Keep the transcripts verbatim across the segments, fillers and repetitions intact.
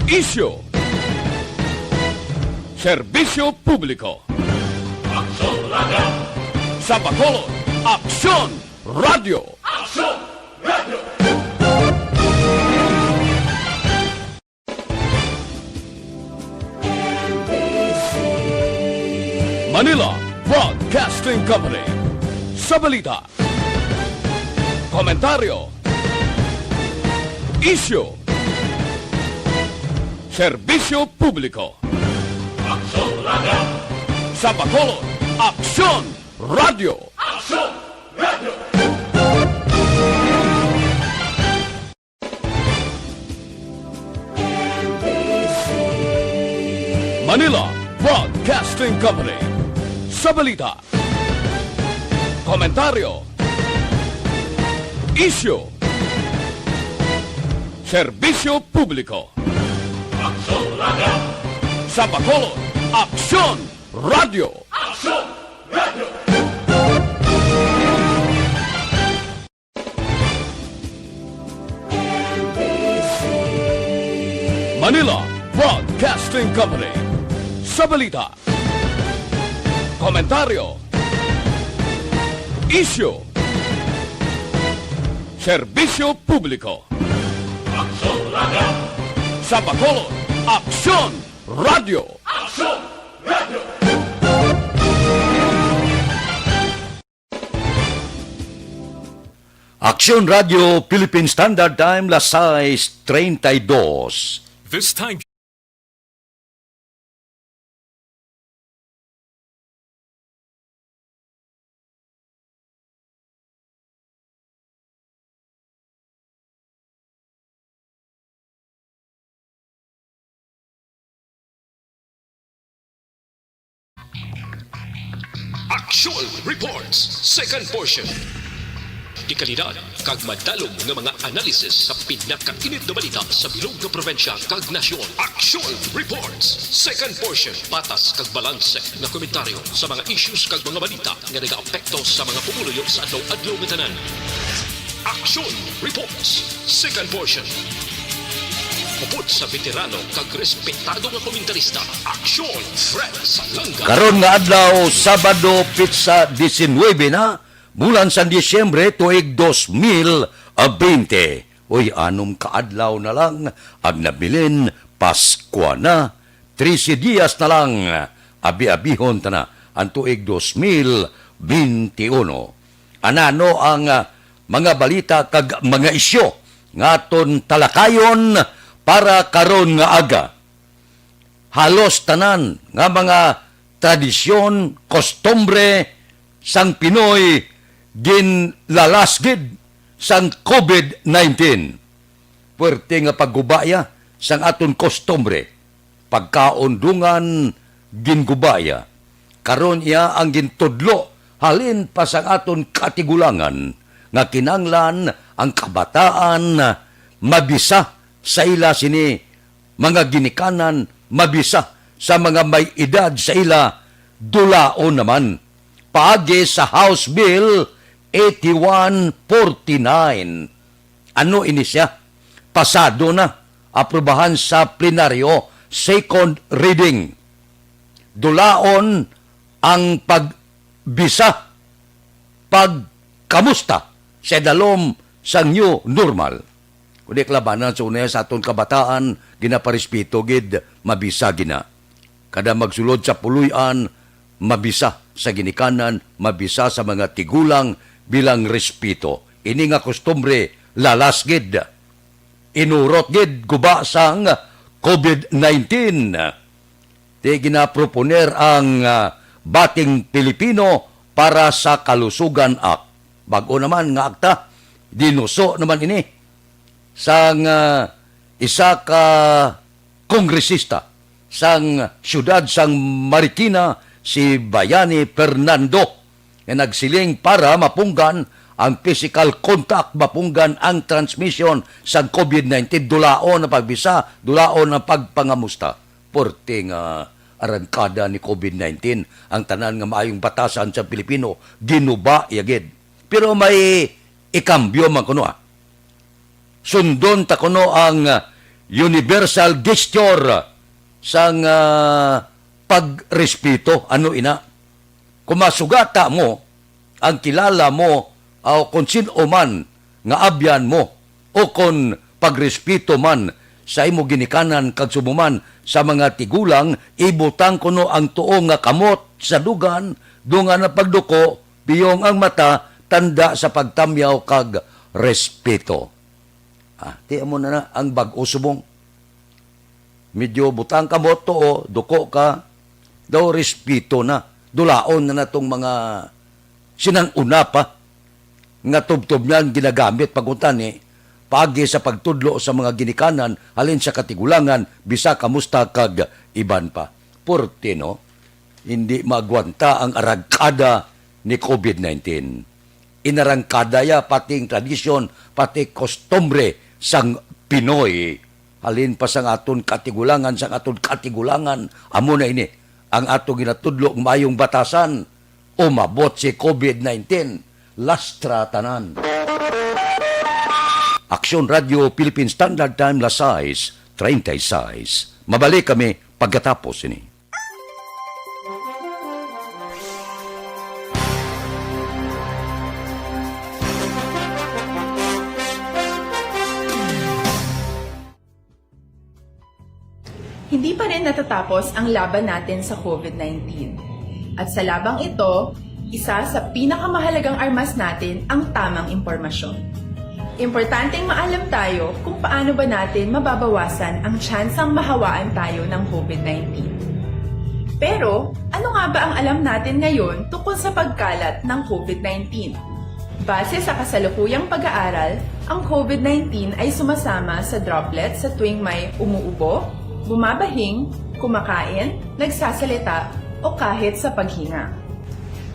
Isyu. Serbisyo publiko. Aksyon Radio. Sa Bacolod, Aksyon Radio. Aksyon Radio. Manila Broadcasting Company. Sa balita, komentaryo, isyu, serbisyo publiko. Aksyon Radio. Sa Bacolod, Aksyon Radio. Aksyon Radio. Manila Broadcasting Company. Sa balita, komentaryo, isyu, serbisyo publiko. Aksyon Radio. Sa Bacolod, Aksyon Radio. Aksyon Radio. Manila Broadcasting Company. Sa balita, komentaryo, isyu, serbisyo publiko. Aksyon Radio. Sa Bacolod, Aksyon Radio. Aksyon Radio. Aksyon Radio Philippine Standard Time, las sais treinta y dos. This time. Aksyon Reports, second portion. Dekalidad kag madalom nga mga analisis sa pinakainit nga balita sa bilog nga probinsya kag nasyon. Aksyon Reports, second portion. Patas kag balanse nga komentaryo sa mga issues kag mga balita nga nagaapekto sa mga pumuluyo sa adlaw-adlaw nga tanan. Aksyon Reports, second portion. Upod sa veterano kag respetado nga komentarista, Aksyon Fred Salanga. Karon nga adlaw, Sabado, pitsa diecinuebe na, bulan sang Disyembre, tuig dos mil bente. Uy, anom ka adlaw na lang, ag nabilin, Paskwa na. Trese dias na lang, abi-abihon ta na ang tuig dos mil bente uno. Anano ang, ah, mga balita kag mga isyu nga aton talakayon para karon nga aga? Halos tanan nga mga tradisyon, kostumbre sang Pinoy ginlalas gid sang covid nineteen. Puwerte nga pagguba iya sang aton kostumbre, pagkaon dungan ginguba iya. Karon iya ang gintudlo halin pa sang aton katigulangan nga kinahanglan ang kabataan mabisa sa ila sini mga ginikanan, mabisa sa mga may edad sa ila, dulaon naman. Paagi sa House Bill eighty-one forty-nine. Ano ini siya? Pasado na, aprubahan sa plenaryo, second reading. Dulaon ang pagbisa, pagkamusta sa idalom sang new normal. Kundi kalabanan sa unay sa aton kabataan, ginaparespeto gid, mabisa gina. Kada magsulod sa puloy-an, mabisa sa ginikanan, mabisa sa mga tigulang bilang respeto. Ini nga kostumbre, lalas gid. Inurot gid guba sang covid nineteen. Ti ginaproponer ang, ah, Bating Pilipino para sa Kalusugan Act. Bag-o naman nga akta, dinuso naman ini sang, ah, isa ka kongresista sang siyudad sang Marikina, si Bayani Fernando, nga nagsiling para mapunggan ang physical contact, mapunggan ang transmission sang covid nineteen, dulaon ang pagbisa, dulaon ang pagpangamusta. Porte nga arangkada ni covid nineteen, ang tanan nga maayong batasan sa Pilipino, ginuba iya gid. Pero may ikambyo man kuno, ah. Sundon ta kuno ang, ah, Universal gesture sang, ah, pagrespeto. Ano ina? Kung masugata mo ang kilala mo, o kung sin-o man nga abyan mo, o kon pagrespeto man sa imo ginikanan kag subong man sa mga tigulang, ibutang kuno ang tuo nga kamot sa dugan, dungan ang pagduko, piyong ang mata, tanda sa pagtamyaw kag respeto. Ah, ti amo na na ang bag-o subong. Medyo butang ka mo to, o, duko ka, daw respeto na. Dulaon na natong mga sinang una pa nga tubtob niyan ginagamit pag-unta ni paagi sa pagtudlo sa mga ginikanan halin sa katigulangan, bisa kamusta kag iban pa. Porte, no? Hindi maagwanta ang arangkada ni covid nineteen. Inarangkada ya pati ang tradisyon, pati kostumbre sang Pinoy. Halin pa sang aton katigulangan, sang aton katigulangan, amo na ini ang ato ginatudlo nga maayong batasan. Umabot si covid nineteen, lastra tanan. Aksyon Radio Philippine Standard Time, las sais treinta y seis. Mabalik kami pagkatapos ini. Hindi pa rin natatapos ang laban natin sa covid nineteen. At sa labang ito, isa sa pinakamahalagang armas natin ang tamang impormasyon. Importanteng maalam tayo kung paano ba natin mababawasan ang tsansang mahawaan tayo ng covid nineteen. Pero, ano nga ba ang alam natin ngayon tungkol sa pagkalat ng covid nineteen? Base sa kasalukuyang pag-aaral, ang covid nineteen ay sumasama sa droplets sa tuwing may umuubo, bumabahing, kumakain, nagsasalita, o kahit sa paghinga.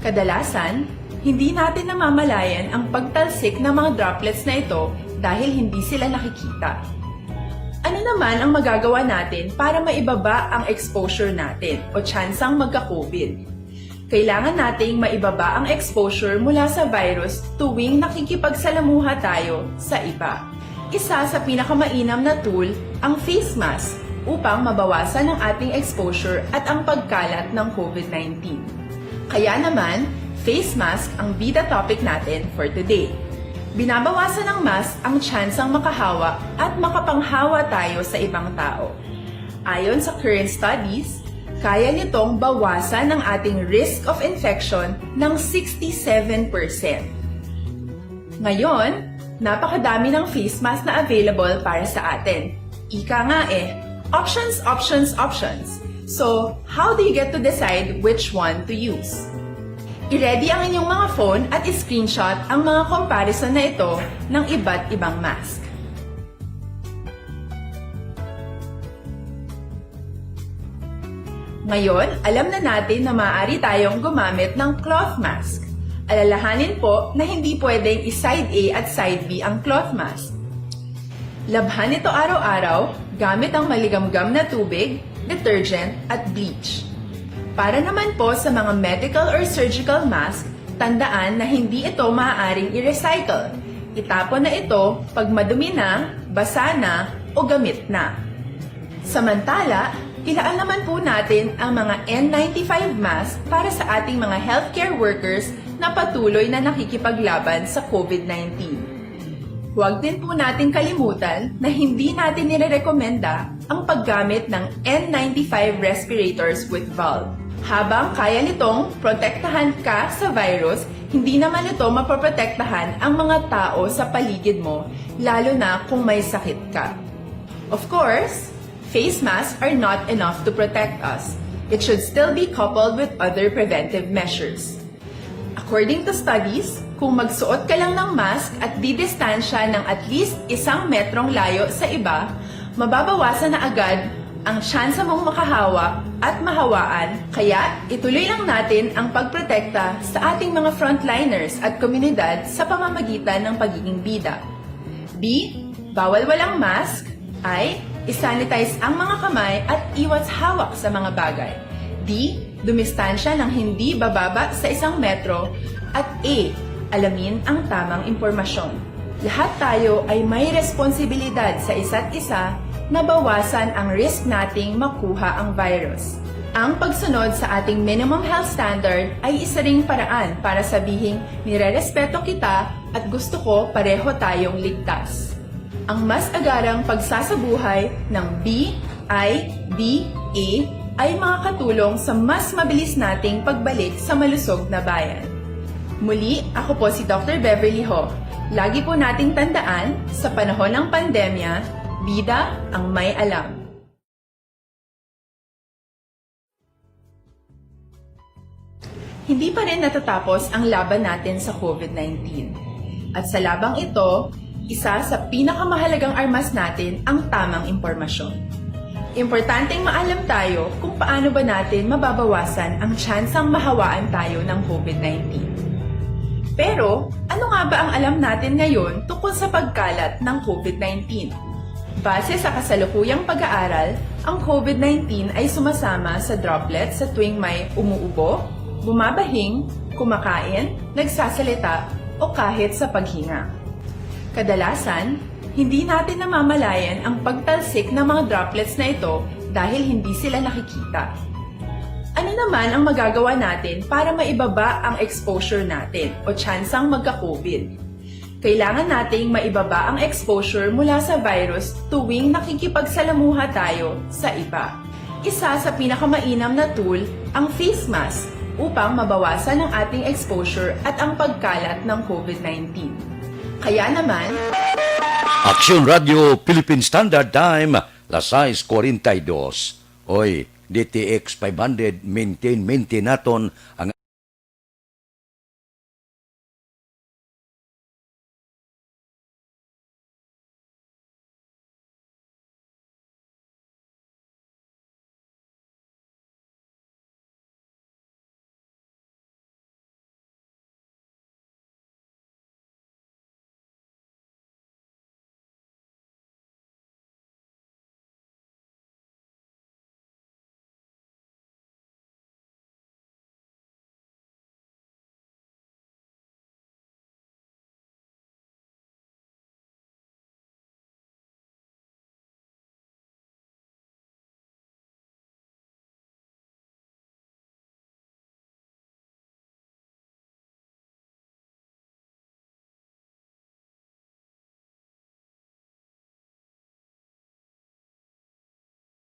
Kadalasan, hindi natin namamalayan ang pagtalsik ng mga droplets na ito dahil hindi sila nakikita. Ano naman ang magagawa natin para maibaba ang exposure natin o tsansang magka-covid? Kailangan nating maibaba ang exposure mula sa virus tuwing nakikipagsalamuha tayo sa iba. Isa sa pinakamainam na tool ang face mask upang mabawasan ang ating exposure at ang pagkalat ng covid nineteen. Kaya naman, face mask ang bida topic natin for today. Binabawasan ng mask ang tsansang makahawa at makapanghawa tayo sa ibang tao. Ayon sa current studies, kaya nitong bawasan ang ating risk of infection ng sixty-seven percent. Ngayon, napakadami ng face mask na available para sa atin. Ika nga eh, options, options, options. So, how do you get to decide which one to use? I-ready ang inyong mga phone at i-screenshot ang mga comparison na ito ng iba't ibang mask. Ngayon, alam na natin na maaari tayong gumamit ng cloth mask. Alalahanin po na hindi pwedeng i-side A at side B ang cloth mask. Labhan ito araw-araw gamit ang maligamgam na tubig, detergent, at bleach. Para naman po sa mga medical or surgical mask, tandaan na hindi ito maaaring i-recycle. Itapon na ito pag madumi na, basa na, o gamit na. Samantala, ilaan naman po natin ang mga N ninety-five mask para sa ating mga healthcare workers na patuloy na nakikipaglaban sa covid nineteen. Huwag din po natin kalimutan na hindi natin nirerekomenda ang paggamit ng N ninety-five respirators with valve. Habang kaya nitong protektahan ka sa virus, hindi naman ito mapoprotektahan ang mga tao sa paligid mo, lalo na kung may sakit ka. Of course, face masks are not enough to protect us. It should still be coupled with other preventive measures. According to studies, kung magsuot ka lang ng mask at didistansya ng at least isang metrong layo sa iba, mababawasan na agad ang tsansa mong makahawa at mahawaan, kaya ituloy lang natin ang pagprotekta sa ating mga frontliners at komunidad sa pamamagitan ng pagiging bida. B, bawal walang mask. I, isanitize ang mga kamay at iwas hawak sa mga bagay. D, dumistansya ng hindi bababa sa isang metro. At E, alamin ang tamang impormasyon. Lahat tayo ay may responsibilidad sa isa't isa mabawasan ang risk nating makuha ang virus. Ang pagsunod sa ating minimum health standard ay isa ring paraan para sabihing nirerespeto kita at gusto ko pareho tayong ligtas. Ang mas agarang pagsasabuhay ng B I B A ay makakatulong sa mas mabilis nating pagbalik sa malusog na bayan. Muli, ako po si Doctor Beverly Ho. Lagi po nating tandaan, sa panahon ng pandemya, bida ang may alam. Hindi pa rin natatapos ang laban natin sa COVID nineteen. At sa labang ito, isa sa pinakamahalagang armas natin ang tamang impormasyon. Importanteng maalam tayo kung paano ba natin mababawasan ang tsansang mahawaan tayo ng COVID nineteen. Pero, ano nga ba ang alam natin ngayon tungkol sa pagkalat ng COVID nineteen? Base sa kasalukuyang pag-aaral, ang COVID nineteen ay sumasama sa droplets sa tuwing may umuubo, bumabahing, kumakain, nagsasalita, o kahit sa paghinga. Kadalasan, hindi natin namamalayan ang pagtalsik ng mga droplets na ito dahil hindi sila nakikita. Ano naman ang magagawa natin para maibaba ang exposure natin o tsansang magka-COVID? Kailangan nating maibaba ang exposure mula sa virus tuwing nakikipagsalamuha tayo sa iba. Isa sa pinakamainam na tool ang face mask upang mabawasan ang ating exposure at ang pagkalat ng COVID nineteen. Kaya naman, Aksyon Radio Philippine Standard Time, las sais kuwarenta y dos. Oy, D T X five hundred, maintain, maintain naton ang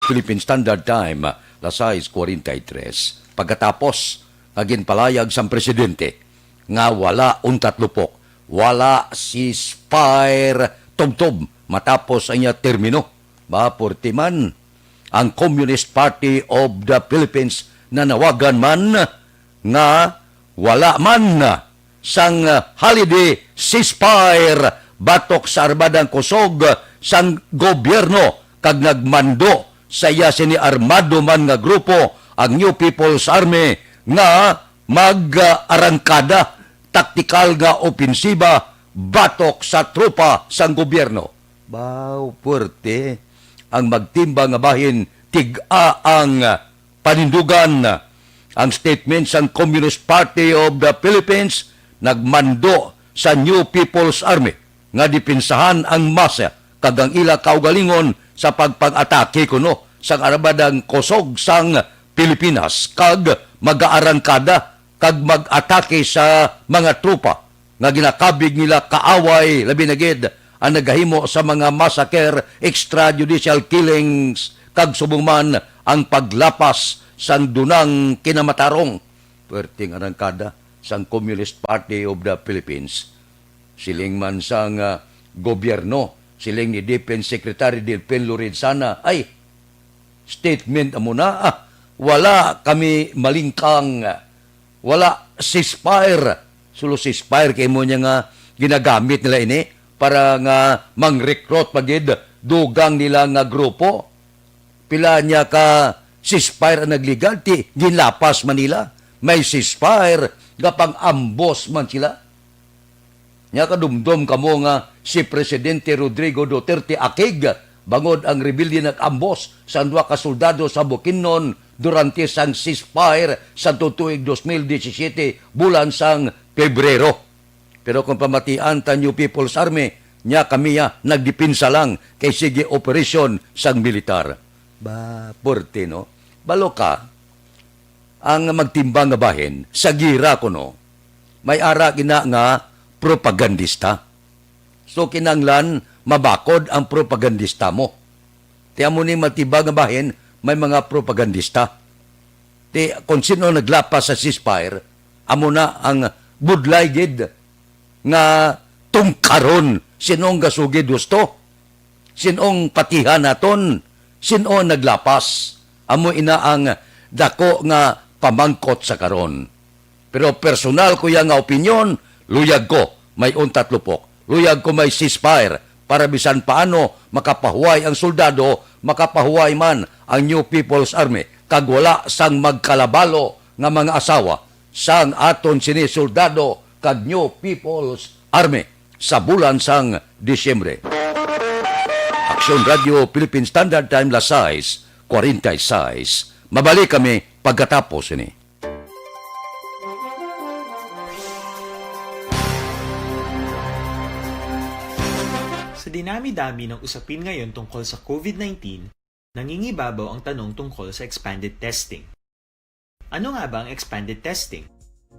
Philippine Standard Time, las sais kuwarenta y tres. Pagkatapos nga ginpalayag sang presidente nga wala untat lupok, wala ceasefire tubtob matapos ang iya termino, ba, purti man ang Communist Party of the Philippines nanawagan man nga wala man sang, ah, holiday ceasefire batok sa Armadang Kusog sang gobyerno, kag nagmando sa iya sini armado man nga grupo, ang New People's Army, nga mag-arangkada taktikal nga opensiba batok sa tropa sang gobyerno. Baw, puwerte ang magtimbang nga bahin tig-a ang panindugan. Ang statement sang Communist Party of the Philippines nagmando sa New People's Army nga depensahan ang masa kag ang ila kaugalingon sa pagpang-atake kuno sang Armadang Kusog sang Pilipinas, kag mag-aarangkada kag mag-atake sa mga tropa nga ginakabig nila kaaway, labi na gid ang nagahimo sa mga massacre, extrajudicial killings, kag subong man ang paglapas sang dunang kinamatarong. Puwerteng arangkada sang Communist Party of the Philippines. Siling man sang, ah, gobyerno, siling ni Defense Secretary Delfin Lorenzana, ay, statement amo na, ah, wala kami malingkang, wala ceasefire. Sulo ceasefire kay mo niya nga ginagamit nila ini para nga mang-recruit pa gid dugang nila nga grupo. Pila niya ka ceasefire ang nagligad, ti ginlapas man nila. May ceasefire nga pang-ambos man sila. Nya kadumdom kamo nga si Presidente Rodrigo Duterte akig bangod ang rebelde nag-ambos sa duha ka soldado sa Bukidnon durante sang ceasefire sa tuig dos mil disisiete, bulan sang Pebrero. Pero kung pamatian ta New People's Army, Nya kami ya, nagdepensa lang kay sige operasyon sang militar. Ba, puwerte, no? Balo ka, ang magtimbang nga bahin sa gira kuno, may ara gina nga propagandista. So, kinahanglan mabakod ang propagandista mo. Ti amo ni magtimbang nga bahin, may mga propagandista. Ti, kung sino naglapas sa ceasefire, amo na ang budlay gid nga tungkaron. Sino ang gasugid husto? Sino ang patihan naton? Sino ang naglapas? Amo ina ang dako nga pamangkot sa karon. Pero personal ko ya nga opinyon, luyag ko may untat lupok. Luyag ko may ceasefire para bisan paano makapahuway ang soldado, makapahuway man ang New People's Army, kag wala sang magkalabalo nga mga asawa sang aton sini soldado kag New People's Army sa bulan sang Disyembre. Aksyon Radio Philippine Standard Time, las sais cuarenta y seis. Mabalik kami pagkatapos ini. Sa dinami-dami ng usapin ngayon tungkol sa COVID nineteen, nangingibabaw ang tanong tungkol sa expanded testing. Ano nga ba ang expanded testing?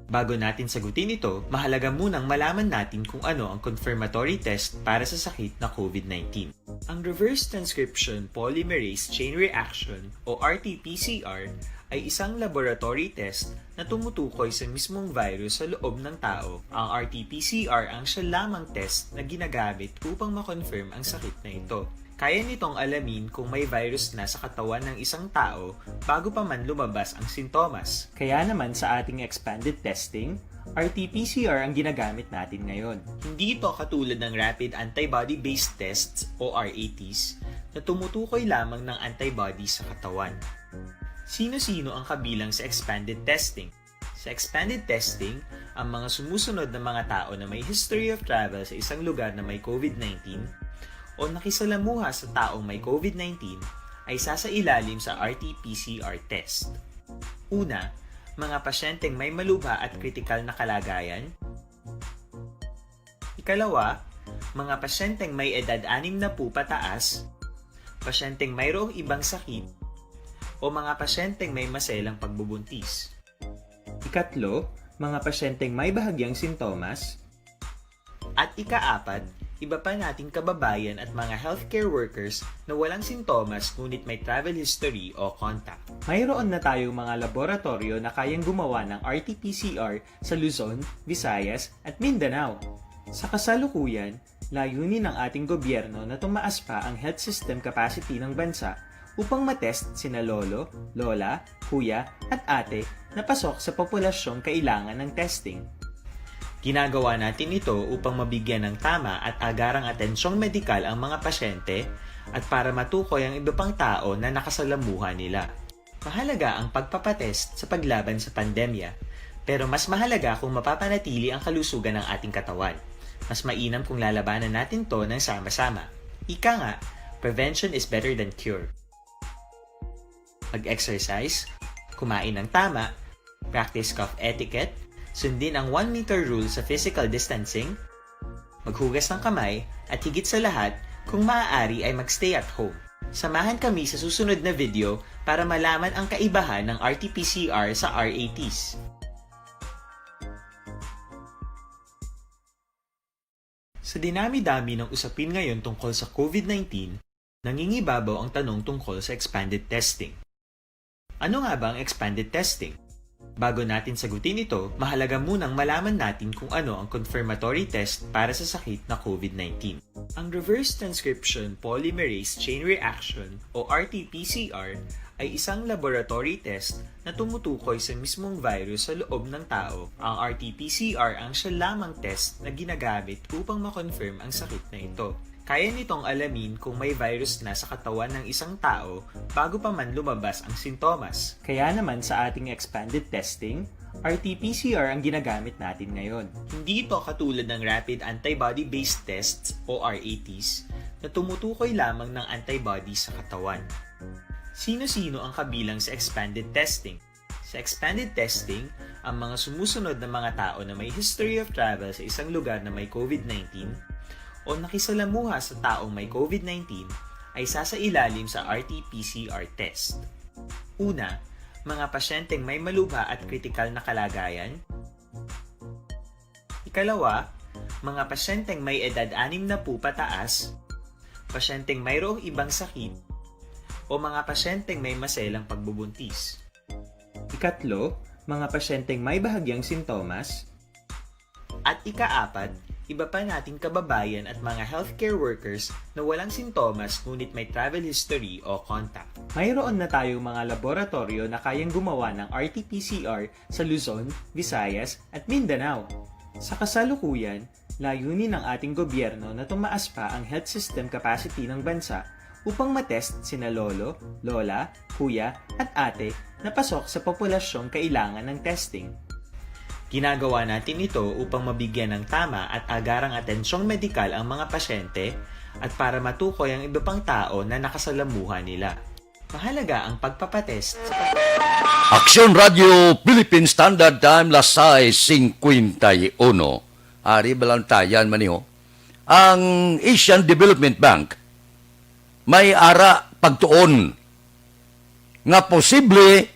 Bago natin sagutin ito, mahalaga munang malaman natin kung ano ang confirmatory test para sa sakit na COVID nineteen. Ang reverse transcription polymerase chain reaction o R T P C R ay isang laboratory test na tumutukoy sa mismong virus sa loob ng tao. Ang R T P C R ang siya lamang test na ginagamit upang ma-confirm ang sakit na ito. Kaya nitong alamin kung may virus na sa katawan ng isang tao bago pa man lumabas ang sintomas. Kaya naman sa ating expanded testing, R T P C R ang ginagamit natin ngayon. Hindi ito katulad ng rapid antibody-based tests o R A Ts na tumutukoy lamang ng antibody sa katawan. Sino-sino ang kabilang sa expanded testing? Sa expanded testing, ang mga sumusunod na mga tao na may history of travel sa isang lugar na may COVID nineteen o nakisalamuha sa taong may COVID nineteen ay sasailalim sa R T P C R test. Una, mga pasyenteng may malubha at kritikal na kalagayan. Ikalawa, mga pasyenteng may edad anim na po pataas, pasyenteng mayroong ibang sakit, o mga pasyenteng may maselang pagbubuntis. Ikatlo, mga pasyenteng may bahagyang sintomas. At ikaapat, iba pa nating kababayan at mga healthcare workers na walang sintomas ngunit may travel history o contact. Mayroon na tayong mga laboratorio na kayang gumawa ng R T P C R sa Luzon, Visayas, at Mindanao. Sa kasalukuyan, layunin ng ating gobyerno na tumaas pa ang health system capacity ng bansa upang matest sina lolo, lola, kuya, at ate na pasok sa populasyong kailangan ng testing. Ginagawa natin ito upang mabigyan ng tama at agarang atensyong medikal ang mga pasyente at para matukoy ang iba pang tao na nakasalamuha nila. Mahalaga ang pagpapatest sa paglaban sa pandemya, pero mas mahalaga kung mapapanatili ang kalusugan ng ating katawan. Mas mainam kung lalabanan natin 'to ng sama-sama. Ika nga, prevention is better than cure. Mag-exercise, kumain ng tama, practice cough etiquette, sundin ang one meter rule sa physical distancing, maghugas ng kamay, at higit sa lahat, kung maaari ay mag-stay at home. Samahan kami sa susunod na video para malaman ang kaibahan ng R T P C R sa R A Ts. Sa dinami-dami ng usapin ngayon tungkol sa COVID nineteen, nangingibabaw ang tanong tungkol sa expanded testing. Ano nga ba ang expanded testing? Bago natin sagutin ito, mahalaga munang malaman natin kung ano ang confirmatory test para sa sakit na COVID nineteen. Ang reverse transcription polymerase chain reaction o R T P C R ay isang laboratory test na tumutukoy sa mismong virus sa loob ng tao. Ang R T P C R ang siya lamang test na ginagamit upang ma-confirm ang sakit na ito. Kaya nitong alamin kung may virus na sa katawan ng isang tao bago pa man lumabas ang sintomas. Kaya naman sa ating expanded testing, R T P C R ang ginagamit natin ngayon. Hindi ito katulad ng rapid antibody-based tests o R A Ts na tumutukoy lamang ng antibody sa katawan. Sino-sino ang kabilang sa expanded testing? Sa expanded testing, ang mga sumusunod na mga tao na may history of travel sa isang lugar na may COVID nineteen o nakisalamuha sa taong may COVID nineteen ay sasailalim sa R T P C R test. Una, mga pasyenteng may malubha at kritikal na kalagayan. Ikalawa, mga pasyenteng may edad anim na po pataas, pasyenteng mayroong ibang sakit, o mga pasyenteng may maselang pagbubuntis. Ikatlo, mga pasyenteng may bahagyang sintomas. At ikaapat, iba pa nating kababayan at mga healthcare workers na walang sintomas ngunit may travel history o contact. Mayroon na tayong mga laboratoryo na kayang gumawa ng R T P C R sa Luzon, Visayas, at Mindanao. Sa kasalukuyan, layunin ng ating gobyerno na tumaas pa ang health system capacity ng bansa upang matest sina lolo, lola, kuya, at ate na pasok sa populasyong kailangan ng testing. Ginagawa natin ito upang mabigyan ng tama at agarang atensyong medikal ang mga pasyente at para matukoy ang iba pang tao na nakasalamuha nila. Mahalaga ang pagpapatest sa pag- Aksyon Radio Philippine Standard Time, las sais cincuenta y uno. Ari, balantayan man niyo. Ang Asian Development Bank may ara pagtuon nga posible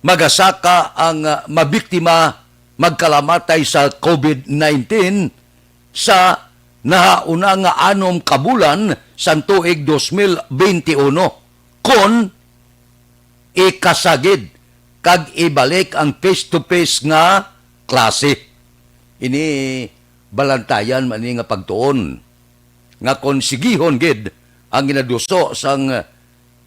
magasaka ang, ah, mabiktima, magkalamatay sa COVID nineteen sa nahauna nga anom ka bulan sang tuig dos mil bente uno, kon ikasagid kag ibalik ang face-to-face nga klase. Ini balantayan man ni nga pagtuon nga kon sigihon gid ang ginaduso sang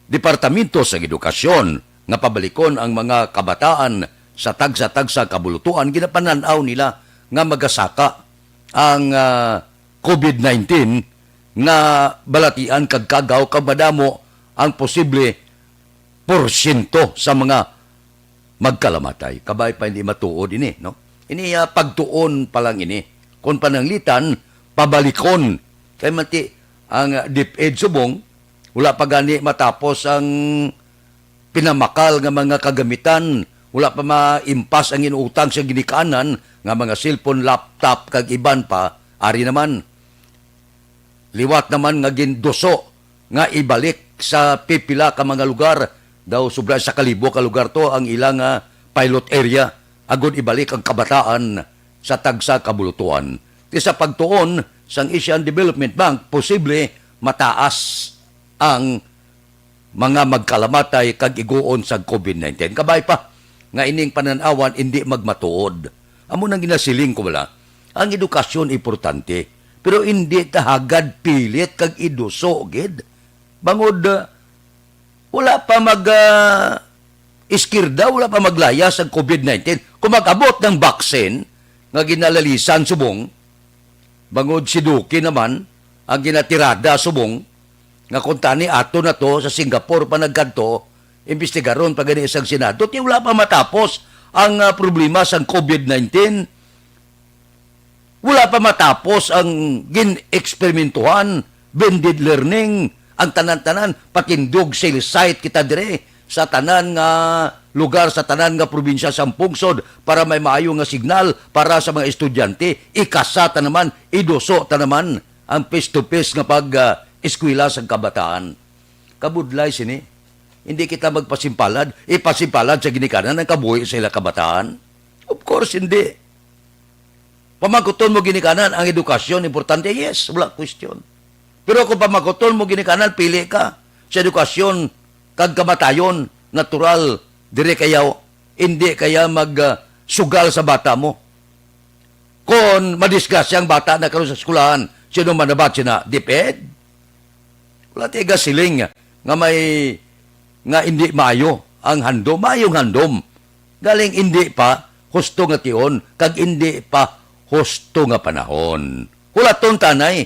Departamento sang Edukasyon nga pabalikon ang mga kabataan sa tagsa-tagsa ka bulutuan, ginapanan-aw nila nga magasaka ang, ah, COVID nineteen nga balatian kag kagaw, kag madamo ang posible porsyento sa mga magkalamatay. Kabay pa hindi matuod ini, no? Ini, ah, pagtuon pa lang ini. Kung pananglitan, pabalikon. Kay manti ang, ah, DepEd subong, wala pa gani matapos ang pinamakal nga mga kagamitan, wala pa maimpas ang inuutang sa ginikanan nga mga cellphone, laptop, kag iban pa. Ari naman, liwat naman nga ginduso nga ibalik sa pipila ka mga lugar, daw sobra sa kalibo ka lugar to ang ilang, ah, pilot area, agud ibalik ang kabataan sa tagsa ka bulutuan. Ti sa pagtuon sang Asian Development Bank, posible mataas ang mga magkalamatay kag iguon sa COVID nineteen. Kabay pa nga ining panan-awan indi magmatuod. Amo nang ginasiling ko, wala, ang edukasyon importante, pero indi ta hagad pilit kag iduso gid. Bangod, ah, wala pa mag, ah, iskirda, wala pa maglayas ang COVID nineteen. Kung mag-abot ng vaccine nga ginalalisan subong, bangod si Duque naman ang ginatirada subong, nga kung tani ato na to sa Singapore pa nagkadto, imbestigaron pa gani sang Senado, ti wala pa matapos ang, ah, problema sang COVID nineteen. Wala pa matapos ang gin-eksperimentuhan, blended learning, ang tanan-tanan, patindog cell site kita dire sa tanan nga lugar, sa tanan nga probinsya sang pungsod para may maayo nga signal para sa mga estudyante. Ikasa ta naman, iduso ta naman ang face-to-face nga pag, ah, eskwela sang kabataan. Kabudlay sini. Hindi kita magpasimpalad, ipasimpalad sa ginikanan ang kabuhi sa ila kabataan. Of course, hindi. Pamangkuton mo ginikanan, ang edukasyon importante? Yes, wala question. Pero kung pamangkuton mo ginikanan, pili ka sa edukasyon kag kamatayon, natural, dire kayaw, hindi kaya mag, ah, sugal sa bata mo. Kon madisgrasya ang bata na karon sa eskwelahan, sino manabat sina? DepEd? Wala ti gasiling nga may, nga indi maayo ang handom, maayong handom. Galing indi pa husto nga tion, kag indi pa husto nga panahon. Hulaton tanay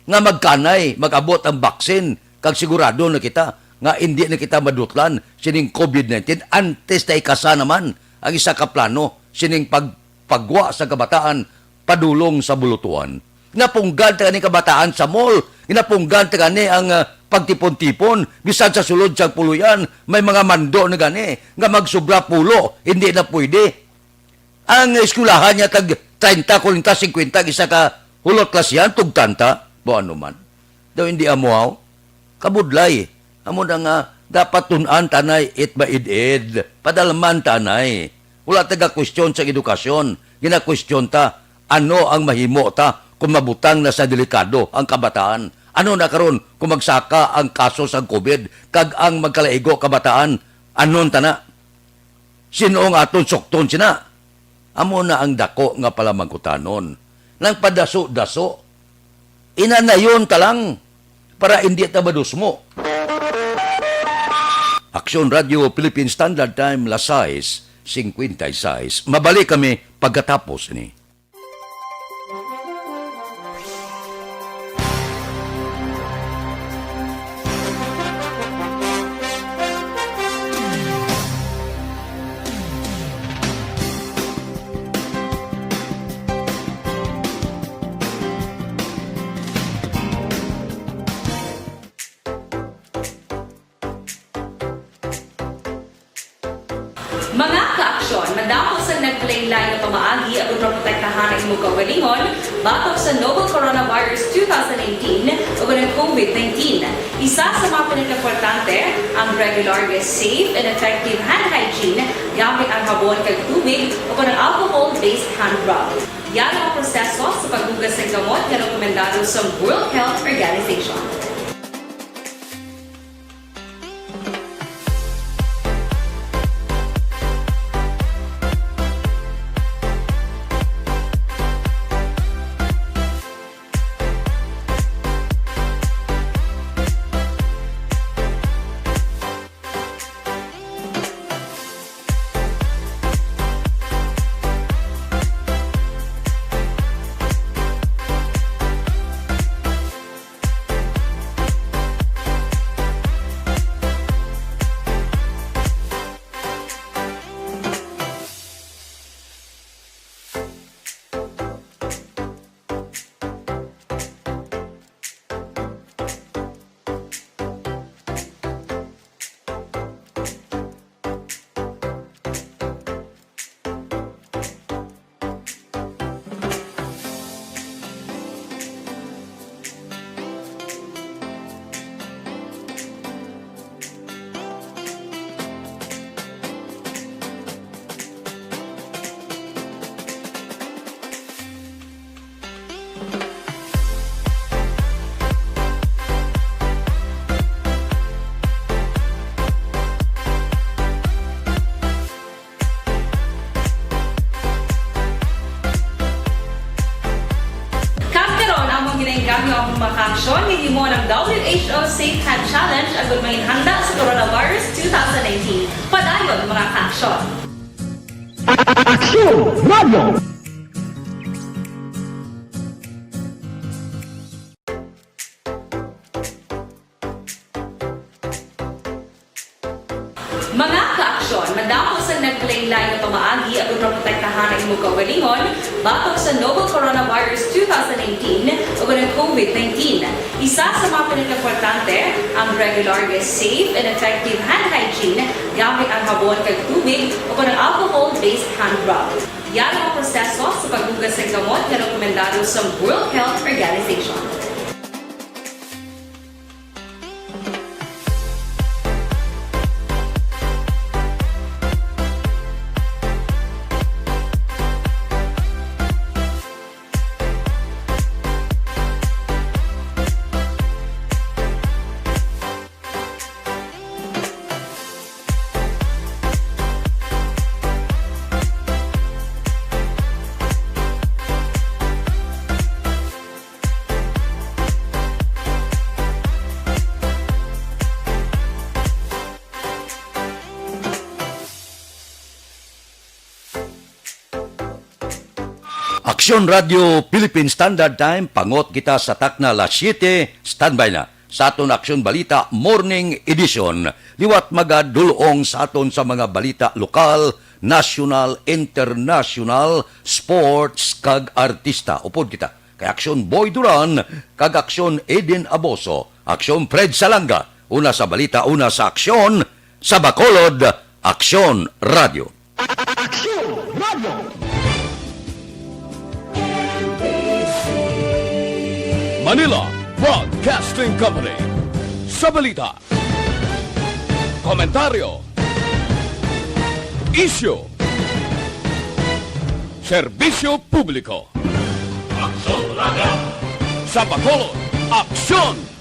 nga magkanay, mag-abot ang baksin, kag sigurado na kita nga indi na kita madutlan sining COVID nineteen antes na ikasa naman ang isa ka plano sining pagpagwa sa kabataan padulong sa bulutuan. Napunggan ta gani kabataan sa mall, napunggan ta gani ang, ah, pagtipon-tipon, bisan sa sulod sang puloy-an, may mga mando na gani nga magsubra pulo, hindi na pwede. Ang eskwelahan niya tag treinta, kuwarenta, singkwenta ang isa ka hulot klasihan, tugtanta. Buano man. Daw hindi amuhaw. Kabudlay. Amo na nga, dapat tun-an tanay it maid-id. Padalman tanay. Wala taga-question sa edukasyon. Gina-question ta, ano ang mahimo ta kung mabutang na sa delikado ang kabataan? Ano na karon kung magsaka ang kaso sang covid kag ang magkalaigo kabataan? Anon ta na? Sino ang aton sukton sina? Amo na ang dako nga palamangkutanon. Nang padaso-daso, inanayon ta lang para indi ta madusmo. Aksyon Radio Philippine Standard Time, las sais cincuenta y seis. Mabalik kami pagkatapos ni. Mga ka-aksyon, madamo sang naglain-lain nga pamaagi aron maprotektahan ang imong kaugalingon batok sa novel coronavirus two thousand nineteen ug ang covid nineteen. Isa sa mga pinakaimportante, ang regular nga safe and effective hand hygiene gamit ang habon kag tubig o kon ang alcohol-based hand rub. Yara ang proseso sa paghugas sang gamot nga rekomendado sa World Health Organization. Kag karon, among ginaengganyo ang mga kaaksyon nga gihimo ng W H O Safe Hand Challenge agud manginhanda sa coronavirus two thousand nineteen. Padayon, mga kaaksyon. Aksyon Radio! Mga kaaksyon, madamo sang naglain-lain nga pamaagi aron maprotektahan ang imong kaugalingon batok sa novel coronavirus two thousand nineteen ug ang covid nineteen. Isa sa mga pinakaimportante, ang regular nga safe and effective hand hygiene gamit ang habon kag tubig o kon ang alcohol-based hand rub. Yara ang proseso sa paghugas sang gamot nga rekomendado sa World Health Organization. Aksyon Radio Philippine Standard Time, pangot kita sa takna las siyete, standby na sa aton Aksyon Balita Morning Edition. Liwat magadulong sa aton sa mga balita lokal, nasyonal, internasyonal, sports, kag artista. Upod kita kay Aksyon Boy Duran kag Aksyon Eden Aboso, Aksyon Fred Salanga, una sa balita, una sa aksyon, sa Bacolod, Aksyon Radio. Aksyon Radio. Manila, Broadcasting Company. Sa balita, komentaryo, isyu, serbisyo publiko. Sa Bacolod, aksyon!